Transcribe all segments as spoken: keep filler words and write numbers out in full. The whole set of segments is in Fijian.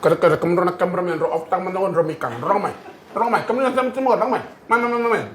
Kare kare, kemudrou na cameraman, drau off-taka mada qo, drau mai kana. Drau mai. Drau mai. Kemuni na sema timo, drau mai. Mai, mai, mai, mai, mai.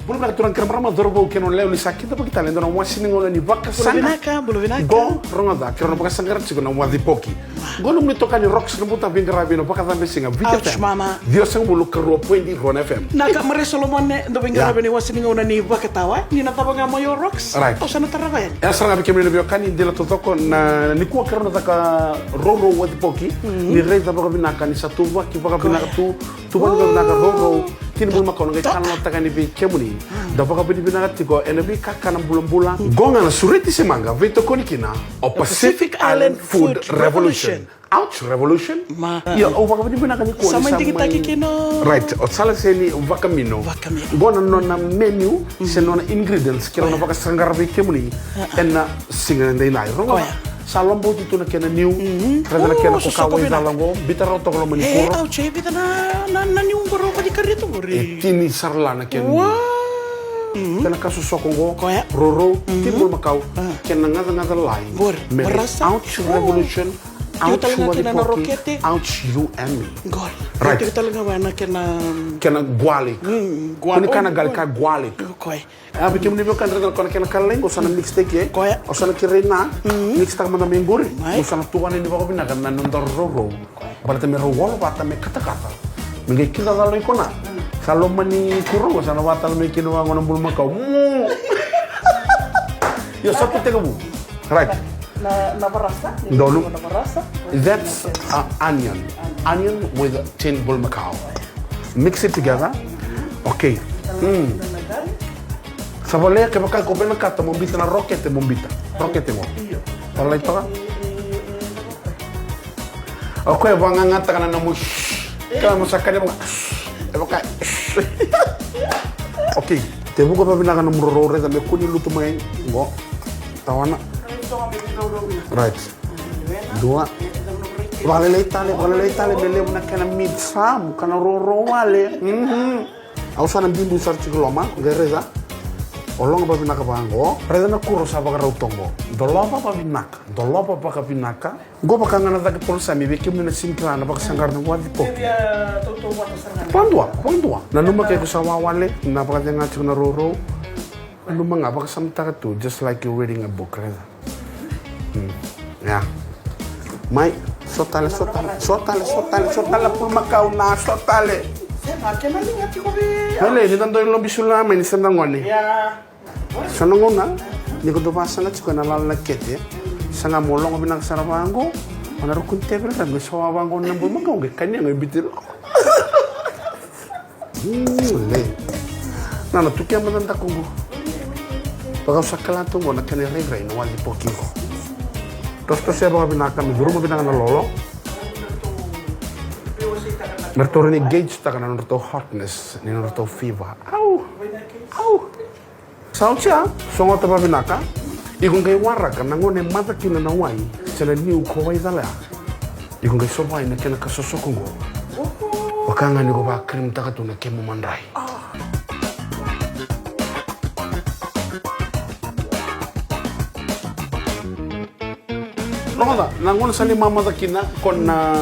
Bula vinaka turaga kei na marama, cauravou kei na goneyalewa, ni sa kidavaki tale e dua na wase ni gauna ni vakasaqa. Bula vinaka, bula vinaka. Qo, rogoca, keirau na vakasaqara tiko na Wacipoki. Qo nomuni itokani Rox Nabuta, veiqaravi ena Vakacabe Siga, Viti F M. Ouch, mama. Ciwasagavulu ka rua poidi rua na F M. Vinaka Maria Solomone, dau veiqaravi ena wase ni gauna ni vakatawa. Ni na cava ga mai o Rox? Right. Au sa na tarava yani. E sara ga vei kemuni na veiwekani, dela taucoko, na nikua keirau na caka rourou Wacipoki. Mm. Ni raica vakavinaka ni sa tuvaki vakavinaka tu, tuvani vakavinaka rourou. Tini bulumakau na qai talanoataka yani vei kemuni. Mm. Da vakavinavinaka tiko ena veikakana bulabula. Qo ga na Sureti Simaqa, veitokoni kina o Pacific Island Food Revolution. Ouch Revolution. Ma. Io, au vakavinavinaka nikua. Sa mai digitaki kina. Right, o Sala Seni Vakamino. Vakamino. Qo na nona menu, se nona ingredients, keirau na vakasaqara vei kemuni ena siga edaidai. Rogoca, sa loboti tu na kena niu. Raica na kena koka waicala qo, biuta rawa toka loma ni kuro. E, ouch, e vica na, na, na niu qo rau vakatikari tu qori. E tini sara la na kena niu. Kena ka sosoko qo, rourou, tini bulumakau, kena gacagaca lai. Qori, me marasa. Ouch Revolution. Ouch Wacipoki, ouch you and me. Qori. Right. Tiko tale ga vua na kena, kena garlic. Mm, garlic. Kua ni kana garlic, ka garlic. Koya. A, vei kemuni veiwekani, raica na kena ka lalai qo, sa na mix-taki, e? Koya. O sa na kerei na, mix-taka mada mai qori. Mai. O sa na tuvani ni vakavinaka na noda rourou. Baleta me rau olo vata me katakata. Me qai kidacala iko na. Sa loma ni kuro qo sa na vakatale mai kina vaqo na bulumakau. Mu. Io, sa tu tekivu. Right. Na, na varasa. Donu. Na varasa. That's, uh, onion. Onion with tin bulumakau. Mix it together. Okay. Mm. Sa voleka kevaka ko vinakata mo biuta na rokete, mo biuta. Rokete qo. Sa lai toka. O koya e vagagataka na nomu shh. Ka mo sa kania vaka shh. E vaka shh. Okay. Tevuka vakavinaka nomu rourou, raica me kua ni lutu mai. Qo. Tawana. Right. Dua. Vakalailai tale, vakalailai tale me levu na kena meat, sa mu kana rourou wale. Mhm. Au sa na biubiu sara tiko i loma, qai raica. Ologa vakavinaka vaqo. Raica na kuro sa vakarau toqo. Dolova vakavinaka, dolova vakavinaka. Qo vaka ga na cake palusami vei kemuni na sega ni kila na vakasaqara na Wacipoki. Vakadua, vakadua. Nanuma ke ko sa wawale na vakacega tiko na rourou. Nanuma ga, vakasamataka tu, just like you reading a book, raica. Hmm. Ia. Mai, so tale, so tale, so tale, so tale, so tale, bulumakau na, so tale. Sema, kena liga tiko vei. Ole, ni da dau lobi sula mai ni sa da gone. Ia. So na gauna, ni ko dau vasaga tiko ena lala na kete, saga mo logo vinaka sara vaqo, o na ruku ni tevere, me so vaqo na bulumakau, qai kania qai biuti loko. Mm, le. Na, na tukia mada daku qo. Vaka au sa kila tu qo na kena irairai na Wacipoki qo. Tosotosea vakavinaka, me curuma vinaka na lolo. Me ratou rawa ni gauge taka na nodratou hotness, ni nodratou fever. Au! Au! Sa oti ya, sogota vakavinaka. Iko qai waraka na gauna e maca kina na wai se na niu ko waicala ya. Iko qai sova ina kena ka sosoko qo. Vaka ga ni ko vakrimtaka tu na kemu madrai. Rogoca, na gauna sa lai mamaca kina ko na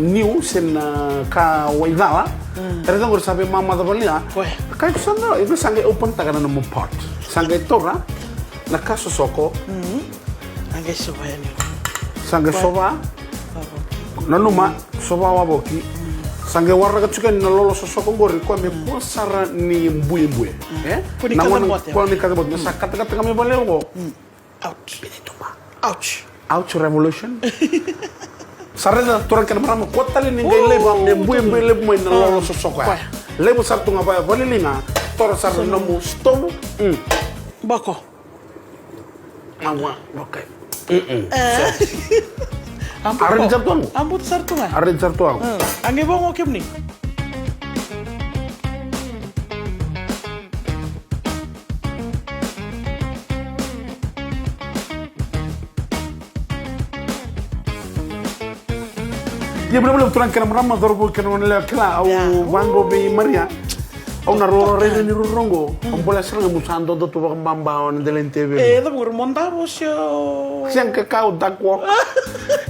niu se na ka waicala. Mm. Era qori sa vei mamaca vale ya. Oi. Ka iko sa na, iko sa qai open taka na nomu pot. Sa qai taura na ka sosoko. Mm. A qai sova yani. Sa qai sova. Wavoki. Nanuma, sova wavoki. Mm. Sa qai waraka tiko yani na lolo sosoko qori, koya me kua sara ni buebue. Mm. E? Kua ni kacabote. Kua ni kacabote. Me sa katakata ga mai vale qo. Mm. Ouch. Ouch. Ouch revolution. Sa raica turaga kei na marama, kua tale ni qai laiva me buebue levu mai na lolo sosoko ya. Laiva sara tu ga vaya valiliga, toro sara na nomu sitovu. Mm. Boko. Awa, okay. Mm-mm. E. A ready sara tu qo. A buta sara tu ga. A ready sara tu qo. Mm. A qai vo qo kemuni. Ia, vinaka vakalevu turaga kei na marama, cauravou kei na goneyalewa, kila au vaqo vei Maria. Au na roro rairai ni roro oqo. Au bole sara ga mu sa dodo tu vakababa o na dela ni teveli. E, cava qori mo daro sio. Sega ka kau dako.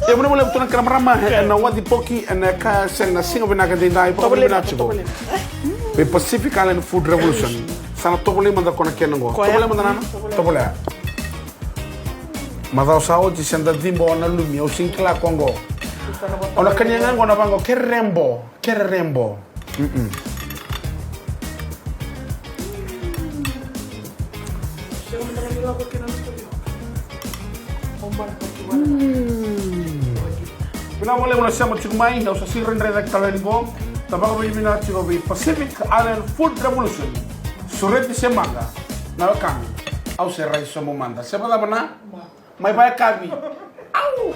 E, vuna mo levu tu na kena marama, e, na wadi poki, e, na ka sega na siga vinaka daidai, pa vinaka tiko. Vei Pacific Island Food Revolution. Sa na tovolei mada ko na kena oqo. Tovolei mada nana. Tovolei. Macawa sa oti se da cibo na lumi, au sega ni kila ko oqo. Au na kania ga oqo na vaqo, kererebo, kererebo. Mm-mm. Mm. Vinaka vakalevu na sema tiko mai, au sa sega ni dredre cake tale yani qo. Da vakavinavinaka tiko vei Pacific Island Food Revolution. Sureti se maqa, na wekaqu. Au se rai sobu mada. Se vakacava na? Mai vakayakavi. Au!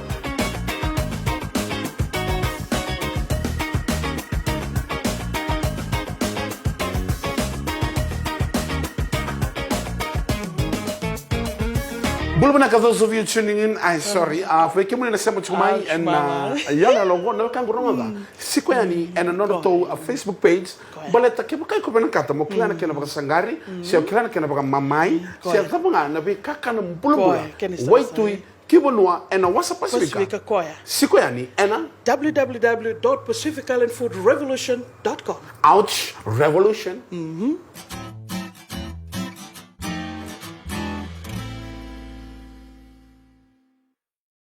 Bula vinaka, those of you tuning in, ai, sorry. A, vei kemuni na sema tiko mai, ena yalo yalo oqo, na wekaqu, rogoca. Siko yani ena nodratou, a, Facebook page. Baleta kevaka iko vinakata mo kila na kena vakasaqari, se o kila na kena vakamamai, se cava ga na veikakana bulabula, waitui ki vanua ena wasa Pasifika. Siko yani ena w w w dot pacific island food revolution dot com. Ouch, revolution.